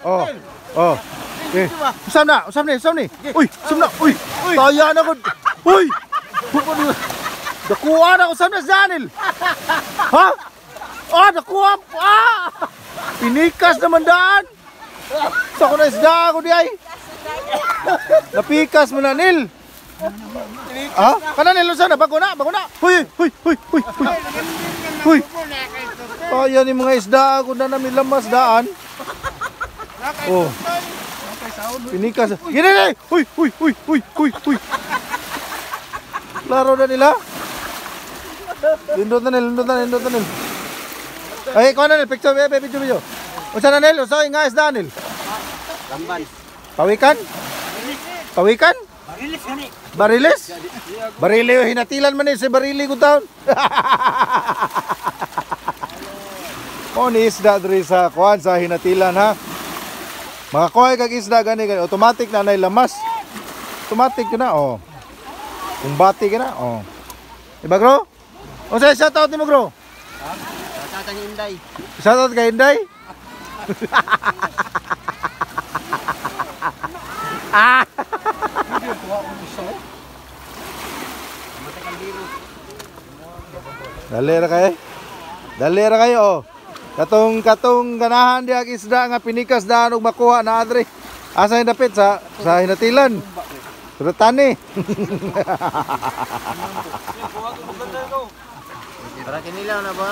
Oh. Oh. Eh, usam na, usam ni, usam ni. Uy, usam na. Uy, taya na ko. Uy. Dakuha na usam na si Daniel. Ha? Ah, dakuha. Ah! Pinikas naman daan. Sa ko na isda ako di ay. Napikas mo na, Nil. Ah, kana Nil, usam na, bago na, bago na. Huy, huy, huy, huy, huy. Huy. Kaya ni mga isda ako na namin lamas daan. Oh. Pinikas. Gini ni. Huy, huy, huy, huy, huy, huy. Klaro na nila. Lindot na nil, lindot na, lindot na nil. Ay, kuha na nil, picture, eh, video, video. Unsa na nil? Unsa nga isda nil? Lamban. Pawikan? Pawikan? Barilis gani. Barilis? Barili, hinatilan man ni si Barili ko taon. O ni isda diri sa kuan sa hinatilan ha. Makakuha kag isda gani gani automatic na nay lamas. Automatic yun na oh. Kung bati ka na oh. Diba bro? Unsa shoutout nimo bro? Tata ni Inday. Shoutout kay Inday? Ah! Dali ra kayo. Dali ra kayo oh. Katong katong ganahan diha ang isda nga pinikas daan og makuha na adre. Asa yung dapit sa hinatilan? Sa tani. Para kinilaw na ba?